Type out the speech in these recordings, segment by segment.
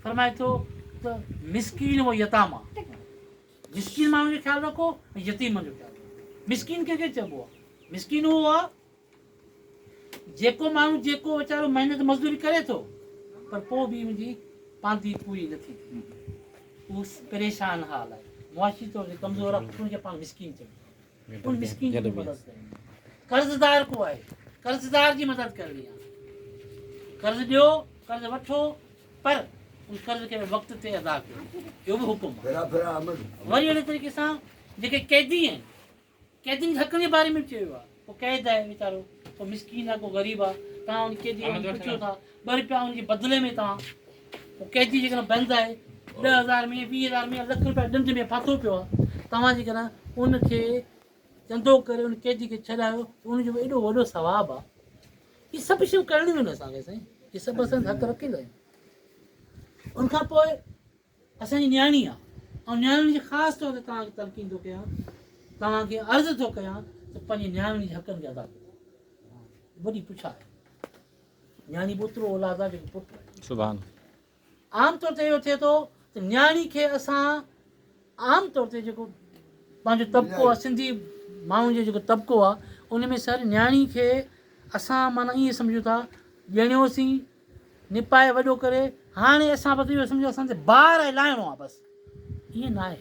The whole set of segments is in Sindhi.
فرمائي ٿو ته مسڪين و يتاما، مسڪين ماڻهن جو خيال رکو ۽ يتيمن جو خيال رکو. مسڪين ڪنهن کي چئبو آهي؟ مسڪين اهو آهي جيڪو ماڻهو جيڪو ويچارو محنت مزدوري ڪري ٿو پر پوء به ان جي پاندي پوري نٿي ٿئي، اهو پريشان حال آهي، معاشي طور تي ڪمزور آهي، ان کي پاڻ مسڪين چئون ٿا. ان مسڪين جي به مدد ڪرڻي آهي. قرضدار ڪو آهي، قرضدار جي مدد ڪرڻي آهي. قرض ڏيو، قرض وٺو، پر ان قرض کي وقت تي ادا ڪيو، اهو به حڪم آهي. وري اهڙي طريقي سان جيڪي قيدي آهن، قيدين جي حقن جي باري ۾ به چيو ويو آهي. ڪو قيد آهي ويچارو، ڪو مسڪين آهي، ڪو غريب آهي، توهان ان قيدي کان پڇو ٿا، ٻه روپيا ان جي بدلي ۾ توهان ڪو قيدي جيڪڏهن بند آهي، 10,000 ۾ 20,000 ۾ لک روپيا ڏنڊ ۾ ڦاٿو پيو آهي، توهان جيڪڏهن ان کي چندو ڪري ان قيدي کي ڇڏايو ته ان جو به ايڏو وڏو ثواب آهي. هي سڀ شيون ڪرڻيون آهن اسان کي سائين، هي سڀ اسان حق رکيل آهن. ان کان پوء اسان جي نياڻي آ ۽ نياڻين جي خاص طور تي توهان کي تلقين ٿو ڪيان، توهان کي عرض ٿو ڪيان ته پنهنجي نياڻين جي حقن کي ادا ڪيو. وڏي پڇا آهي. نياڻي به اوترو اولاد آ جيڪو پٽ آهي. سبحان. عام طور تي اهو ٿئي ٿو ته نياڻي کي اسان عام طور تي جيڪو پنهنجو طبقو آ، سنڌي ماڻهن جو جيڪو طبقو آ، ان ۾ سر نياڻي کي اسان معنيٰ ائين سمجهون ٿا ڄڻيوسين، نپائي وڏو ڪري هاڻي اسان بس اهو سمجهو اسان تي بار آهي لاهڻو آهي بس ائين نه آهي.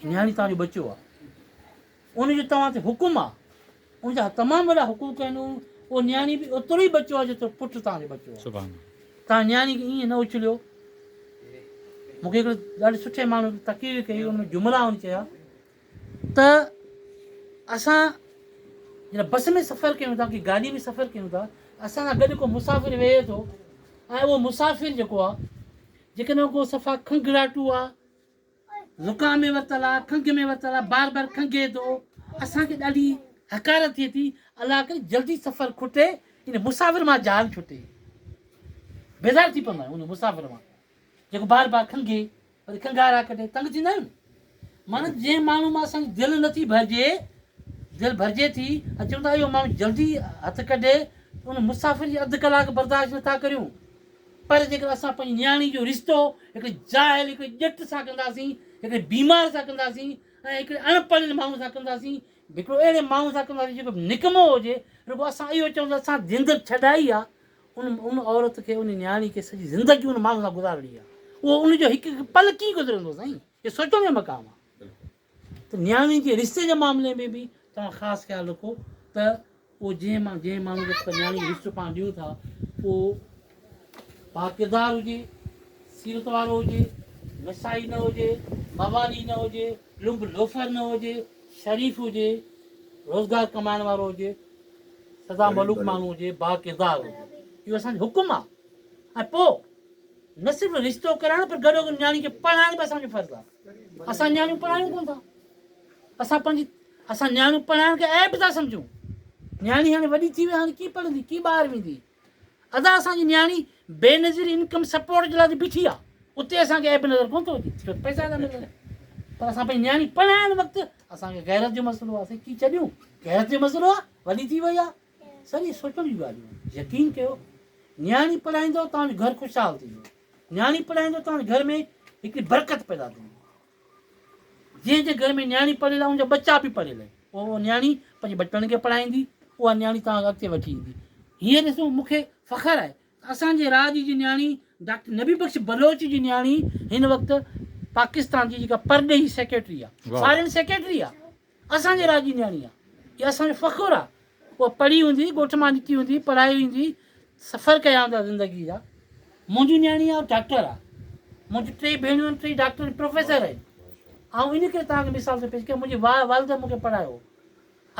نياڻي توهان جو ٻچو آهي، ان جو توهان تي حڪم آهي، ان جا تمام وڏا حقوق آهن. اهو نياڻي به اوترو ئي ٻچو آهي جيترو پٽ توهان جو ٻچو آهي. توهان نياڻي کي ائين نه اڇليو. مون کي هڪڙي ڏاڍي سٺي ماڻهو تقرير ڪئي، ان ۾ جملا هن چيا ته اسان جڏهن بس ۾ سفر ڪيون ٿا ڪي گاڏي ۾ سفر ڪيون ٿا، اسان سان گڏ ڪو مسافر ويهي ٿو ۽ اهو مسافر جيڪو آهي جيڪڏهن ڪو صفا کنگهڙاٽو آهي، زڪام ۾ ورتل آهي، کنگهه ۾ ورتل آهي، بار بار کنگهي ٿو، اسان کي ڏاڍي حقارت ٿئي ٿي، الله ڪري جلدي سفر کٽي ان مسافر مان جان ڇٽي. بيزار ٿي پوندا آهيون ان مسافر مان جيڪو بار بار کنگهي، وري کنگهارا ڪڍي، تنگ ٿيندا آهيون نه. معنيٰ جنهن ماڻهو مان اسان جي دل نٿي ڀرجي، دل ڀرجي ٿي ۽ چون ٿا اهو ماڻهو جلدي هٿ ڪڍي ته ان مسافر جي اڌ ڪلاڪ برداشت نٿا ڪريون. پر جيڪڏهن اسان پنهنجي نياڻي جو رشتو هڪڙي جاهل، هڪڙي ڄٽ سان ڪنداسين، هڪڙي بيمار سان ڪنداسين ۽ هڪڙي اڻ پڙهيل ماڻهو سان ڪنداسين، هڪڙو اهڙي ماڻهو سان ڪنداسين جيڪو نڪمو هجي، رڳو اسان اهو چئون ته اسان جند ڇڏائي آ، ان ان عورت کي ان نياڻي کي سڄي زندگي ان ماڻهو سان گذارڻي آ، اهو ان جو هڪ هڪ پل ڪيئن گذرندو سائين، هي سوچڻ جو مقام آ ته نياڻي جي رشتي جي معاملي ۾ به توهان خاص خيال رکو ته اهو جنهن مان جنهن ماڻهو کي نياڻي جو رشتو پاڻ ڏيون ٿا اهو باڪردار هجي، سيرت وارو هجي، نشائي نه هجي، موالي نه هجي، لنب لوفر نه هجي، شريف هجي، روزگار ڪمائڻ وارو هجي، سدا ملوڪ ماڻهو هجي، باڪردار هجي. اهو اسان جو حڪم آهي. ۽ پوء نه صرف رشتو ڪرائڻ پر گڏوگڏ نياڻي کي پڙهائڻ به اسان جو فرض آهي. اسان نياڻيون پڙهايون ڪونه ٿا. اسان پنهنجي اسان نياڻيون پڙهائڻ کي عيب ٿا سمجهون. نياڻي هاڻي وڏي ٿي وئي هاڻي ڪيئن پڙهندي، ڪيئن ٻاهر ويندي. ادا اسان جي نياڻي بينظير انڪم سپورٽ جي لاء ته بيٺي آ، اتي اسان کي عيب نظر ڪونه ٿو اچي ڇو ته پئسا ٿا ملن. پر اسان پنهنجي نياڻي پڙهائڻ وقت اسان کي غيرت جو مسئلو آ، اسين ڪي ڇڏيون، غيرت جو مسئلو آ، وڏي ٿي وئي آ. سر اهي سوچڻ جون ڳالهيون آهن. يقين ڪيو نياڻي پڙهائيندو توهان جو گهر خوشحال ٿيندو. نياڻي پڙهائيندو توهان جي گهر ۾ هڪڙي برڪت پيدا ٿيندي. جنهن جي گهر ۾ نياڻي پڙهيل آهي ان جا ٻچا به پڙهيل آهن. اها نياڻي پنهنجي ٻچڙن کي پڙهائيندي، اها نياڻي توهان کي اڳتي وٺي ايندي. هينئر ڏسو مون کي فخر آهي ته اسان جي راڄ جي نياڻي ڊاڪٽر نبي بخش بلوچ جي نياڻي هن وقت پاڪستان جي جيڪا پرڏيهي سيڪريٽري آهي، فارين سيڪريٽري آهي، اسان جي راڄ جي نياڻي آهي. اها اسان جو فخر آهي. اها پڙهي هوندي، ڳوٺ مان نڪتي هوندي، پڙهائي هوندي، سفر ڪيا هوندا زندگي جا. منهنجي نياڻي آهي ڊاڪٽر آهي. منهنجون ٽي ڀيڻيون آهن، ٽئي ڊاڪٽر آهن، پروفيسر آهن. آئون ان ڪري توهان کي مثال ٿو پيش ڪيان، منهنجي والده مون کي پڙهايو.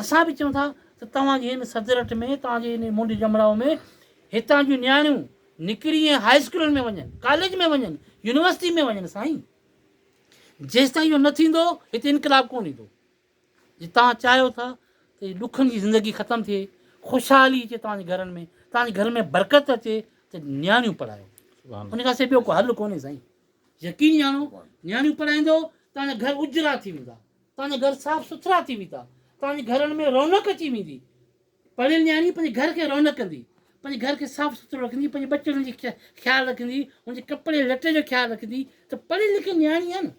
اسان به چئون ٿا ته توهان جي هن سدرٺ ۾، توهان جي هن منڍ جمڙائو ۾ هتان جون نياڻيون نڪري ۽ هاء اسڪولن ۾ وڃن، ڪاليج ۾ وڃن، يونيورسٽي ۾ وڃن سائين. جيستائين اهو نه ٿيندو هتي انقلاب ڪونه ايندو. جي توهان چاهيو ٿا ته هي ڏکن جي زندگي ختم ٿئي، خوشحالي اچي توهان جي گهرن ۾، توهان جي گهر ۾ برڪت اچي ته نياڻيون پڙهايو. ان کان سواء ٻيو ڪو حل ڪونهي سائين. يقين ڄاڻو نياڻيون پڙهائيندو توهان جا گهر اجرا ٿي ويندا، توهان جا گهر صاف سٿرا ٿي ويندا، توهان جي گهرن ۾ رونق اچي ويندي. پڙهيل نياڻي پنهنجي گهر کي رونق ڪندي. پنهنجي گهر کي صاف سٿرو رکندي، پنهنجي ٻچڙن جي خيال رکندي، ان جي ڪپڙي لٽي جو خيال رکندي ته پڙهيل لکيل نياڻي آهي نه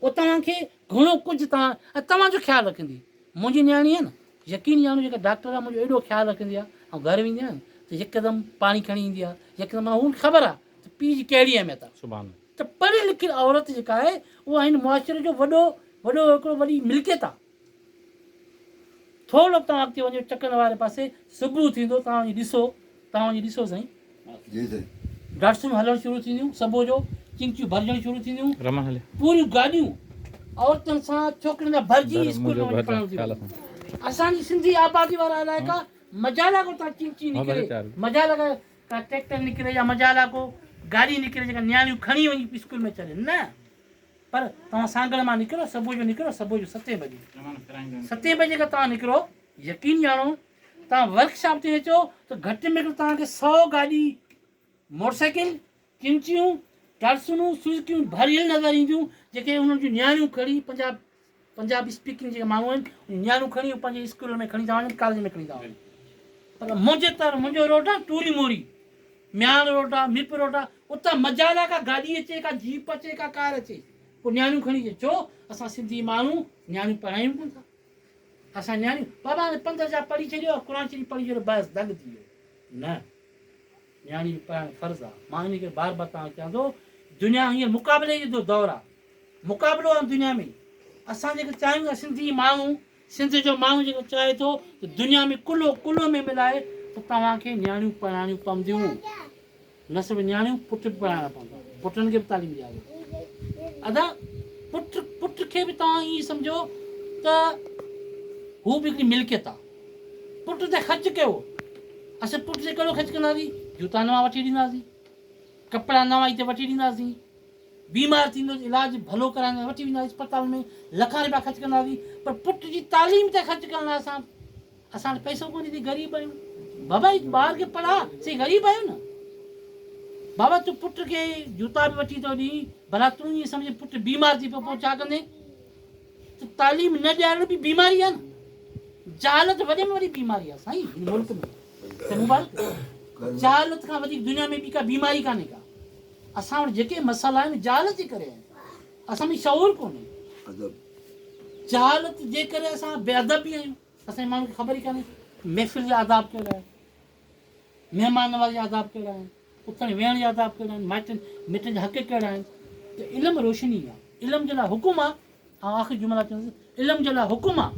اهو توهان کي گهڻو ڪجهه توهان ۽ توهان جو خيال رکندي. منهنجي نياڻي آهي نه يقين ڄاڻو جيڪا ڊاڪٽر آهي منهنجو ايڏو خيال رکندي آهي آئون گهر ويندي آهيان ته يڪدم پاڻي کڻي ايندي آهي يڪدم معنيٰ هن کي خبر آهي ته پيء جي ڪهڙي اهميت آهي. سبحان. ته پڙهيل لکيل عورت جيڪا آهي اها هن معاشري جو وڏو وڏو هڪڙو وڏي ملڪيت آهي. ٿورو توهان اڳتي وڃو چڪن واري پاسي صبح ٿيندو توهان وڃي ڏسو توهان وڃي ڏسو سائين جي سائين. ڊاٽسون هلڻ شروع ٿينديون صبح جو چنگچيون ڀرجڻ شروع ٿينديون رمان هلي. پوريون گاڏيون عورتن سان ڇوڪرين سان ڀرجي ڀر اسڪول منهنجو ۾ وڃي ڀر پڙهڻ ٿي خيال وڃن. سان. اسان جي سنڌي آبادي وارا علائقا مجال آ ڪو تان چنگچي ها ڀري نڪري چار. مجال آ ڪا ٽريڪٽر نڪري يا مجال آ ڪو گاڏي نڪري جيڪا نياڻيون کڻي وڃي اسڪول ۾ چڙهن نه پر توهان سانگهڙ مان نڪرو صبح جو نڪرو صبح جو ستين بجي ستين بجي کان توهان نڪرو يقين ڄاڻو توهان ورڪشاپ تي اچو ته گهٽ ۾ گهٽ توهان کي سو گاڏي موٽرسائيڪل چمچيون ٽارسنون سوزڪيون ڀريل نظر اينديون جيڪي انهن جون نياڻيون کڻي پنجاب پنجابي اسپيڪنگ جيڪي ماڻهو آهن نياڻيون کڻي پنهنجي اسڪولن ۾ کڻي ٿا وڃن ڪاليج ۾ کڻي ٿا وڃن پر منهنجي تر منهنجو روڊ آهي ٽوري موري مياڻ روڊ آهي ميرپور روڊ آهي اتان مجال آهي ڪا گاڏي اچي ڪا جيپ اچي ڪا ڪار اچي پوء نياڻيون کڻي اچي ڇو اسان سنڌي ماڻهو نياڻيون پڙهايون ڪونه ٿا اسان نياڻيون بابا هاڻي پنڌ جا پڙهي ڇڏيو قرآن شريف پڙهي ڇڏيو بس دڳ ٿي ويو نه نياڻي جو پڙهائڻ فرض آهي مان ان ڪري بار بار توهان کي چوان ٿو دنيا هينئر مقابلي جو دور آهي مقابلو آهي دنيا ۾ اسان جيڪي چاهيون ٿا سنڌي ماڻهو سنڌ جو ماڻهو جيڪو چاهي ٿو ته دنيا ۾ ڪلهو ڪلهو ۾ ملائي ته توهان کي نياڻيون پڙهائڻيون پونديون نه صرف نياڻيون پٽ به پڙهائڻا پوندا پٽن کي به تعليم ڏياريو ادا پٽ پٽ کي به توهان ائين سمجهو ته هو به هڪڙي ملڪيت آهي پٽ تي خرچ ڪيو اسين پٽ تي ڪهڙو خرچ ڪنداسين جوتا نوان وٺي ڏينداسين ڪپڙا نوان ئي ته وٺي ڏينداسين بيمار ٿيندو ته علاج ڀلو ڪرائڻ لاء وٺي وينداسين اسپتال ۾ لکان رپيا خرچ ڪنداسين پر پٽ جي تعليم تي خرچ ڪرڻ لاء اسان اسان وٽ پئسو ڪونهي ٿي غريب آهيون بابا هي ٻار کي پڙهاء سي غريب آهيو نه بابا تون پٽ کي جوتا به وٺي ٿو ڏين ڀلا تون ائين سمجهه پٽ بيمار ٿي پيو پوء ڇا ڪندين ته تعليم نه ڏيارڻ به بيماري آهي نه جهالت وڏي ۾ وڏي بيماري آهي سائين هن ملڪ ۾ مبارڪ جهالت کان وڌيڪ دنيا ۾ ٻي ڪا بيماري ڪانهي ڪا اسان وٽ جيڪي مسئلا آهن جهالت جي ڪري آهن. اسان ۾ شعور ڪونهي. جهالت جي ڪري اسان بي ادب به آهيون. اسان جي ماڻهن کي خبر ئي ڪانهي محفل جا آداب ڪهڙا آهن، مهمان نوازي جا آداب ڪهڙا آهن، اٿڻ ويهڻ جا آداب ڪهڙا آهن، مائٽن مٽن جا حق ڪهڙا آهن. ته علم روشني آهي. علم جي لاء حڪم آهي. آئون آخري جملا چوندس، علم جي لاء حڪم آهي.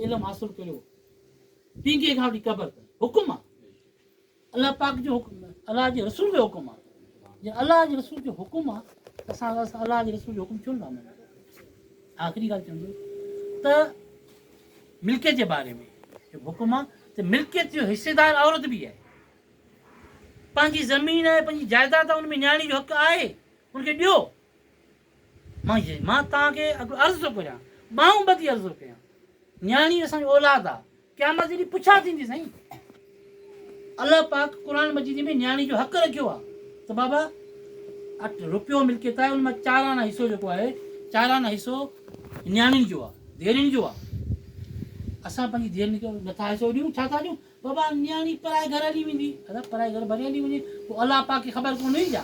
علم حاصل ڪريو. پينگهي کان وٺي قبر تائين حڪم آهي. الله پاڪ جو حڪم الله جي رسول جو حڪم آهي جي الله جي رسول جو حڪم آهي ته اسان الله جي رسول جو حڪم ڇو نٿا مڃون آخري ڳالهه چوندو ته ملڪيت جي باري ۾ حڪم آهي ته ملڪيت جو حصيدار عورت به آهي پنهنجي زمين آهي پنهنجي جائيداد آهي ان ۾ نياڻي جو حق آهي ان کي ڏيو مان مان توهان کي عرض ٿو ڪريان ٻانهون ٻڌي عرض ٿو ڪيان نياڻي اسان جو اولاد آهي قيامت جي ڏينهن پڇا ٿيندي سائين الله پاڪ قرآن مجيد ۾ نياڻي جو حق رکيو آهي ته بابا اٺ روپيو ملڪيت آهي ان مان چار آنا حصو جيڪو آهي چار آنا حصو نياڻين جو آهي ڌيئرين جو آهي اسان پنهنجي ڌيئرين کي نٿا حصو ڏيون ڇا ٿا ڏيون بابا نياڻي پرائي گهر هلي ويندي ادا پرائي گهر ڀلي هلي وڃي پوء الله پاڪ کي خبر ڪونه هئي ڇا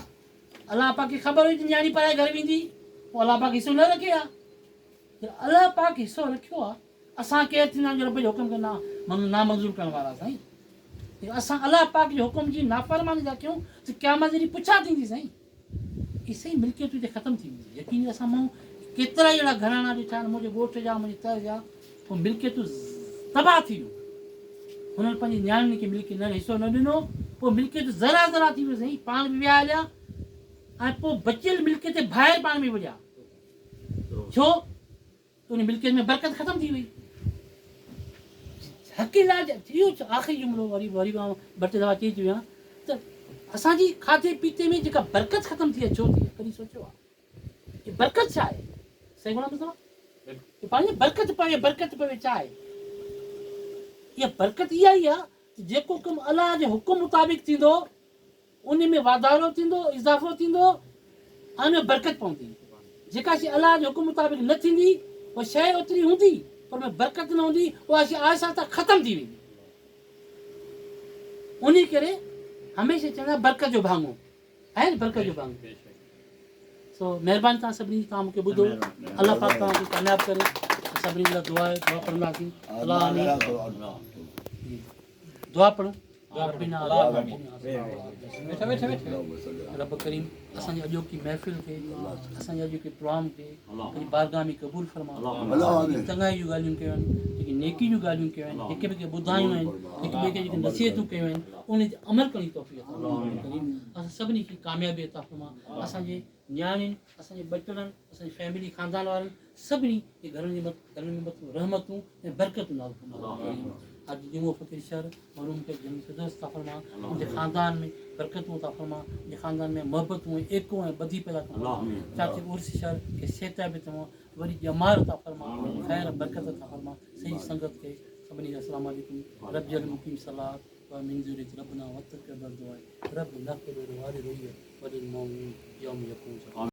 الله پاڪ کي خبر هئي ته نياڻي پرائي گهر ويندي پوء الله پاڪ حصو نه رکي ها الله پاڪ حصو رکيو آهي اسان ڪير ٿيندا آهيون جو رب جي حڪم کي نامنظور ڪرڻ وارا سائين جيڪڏهن اسان الله پاڪ جي حڪم جي نافرماني ٿا ڪيون ته قيامت جي ڏينهن پڇا ٿيندي سائين اي سائين ملڪيتون هتي ختم ٿي وينديون يقين اسان مون ڪيترا ئي اهڙا گهراڻا ڏٺا آهن منهنجي ڳوٺ جا منهنجي تر جا پوء ملڪيتون تباهه ٿي ويون هنن پنهنجي نياڻين کي ملڪيت نه حصو نه ڏنو پوء ملڪيت ذرا ذرا ٿي ويو سائين پاڻ به ويا هليا ۽ پوء بچيل ملڪيت ڀائر پاڻ ۾ وڙهيا ڇو ان ملڪيت ۾ برڪت ختم ٿي وئي. حق علاج اهو آخري جملو وري وري به آئون ٻه ٽي دفعا چئي چڪو آهيان ته اسان جي کاڌي پيتي ۾ جيڪا برڪت ختم ٿي آهي ڇو ٿي آهي ڪڏهن سوچيو آهي هي برڪت ڇا آهي سائين غلام مصطفيٰ هي پاڻ برڪت پوي برڪت پوي ڇا آهي اها برڪت اها ئي آهي ته جيڪو ڪم الله جي حڪم مطابق ٿيندو ان ۾ واڌارو ٿيندو، اضافو ٿيندو ۽ ان ۾ برڪت پوندي. جيڪا شيء الله جي حڪم مطابق نه ٿيندي، اها شيء اوتري هوندي، پر ان ۾ برڪت نه هوندي، اها شيء آهستي آهستي ختم ٿي ويندي. انهي ڪري هميشه چوندا برڪت جو ڀاڱو آهي نه، برڪت جو ڀاڱو. سو مهرباني توهان سڀني جي، توهان مون کي ٻڌو. الله پاڪ توهان کي ڪامياب ڪري. سڀني جي لاء دعا آهي، دعا پڙهنداسين. الله آمين. دعا پڙهون. ربنا رب ڪريم اسان جي اڄوڪي محفل کي، اسان جي اڄوڪي پروگرام کي پنهنجي بارگاهه ۾ قبول فرما. اسان جيڪي چڱائي جون ڳالهيون ڪيون آهن، جيڪي نيڪي جون ڳالهيون ڪيون آهن، هڪ ٻئي کي ٻڌايون آهن، هڪ ٻئي کي جيڪي نصيحتون ڪيون آهن، ان تي عمل ڪرڻ جي توفيق عطا فرما. رب ڪريم اسان سڀني کي ڪاميابي عطا فرما. اسان جي نياڻين، اسان جي ٻچڙن، اسان جي فيملي خاندان وارن سڀني جي گهرن جي گهرن ۾ مٿو رحمتون ۽ برڪتون نازل فرما. رب ڪريم حاجي جمعو فقير شر مرحوم کي جنت فردوس عطا فرما. ان جي خاندان ۾ برڪتون عطا فرما. ان جي خاندان ۾ محبتون ۽ ايڪو ۽ ٻڌي پيدا فرما. چاچي عرس شر کي صحتيابي فرما، وڏي ڄمار عطا فرما، خير برڪت عطا فرما. سڄي سنگت کي سڀني کي السلام عليڪم. رب جل مقيم صلات و من ذريت ربنا وتقبل دعائي رب نغفر لوالدي وللمؤمنين يوم يقوم.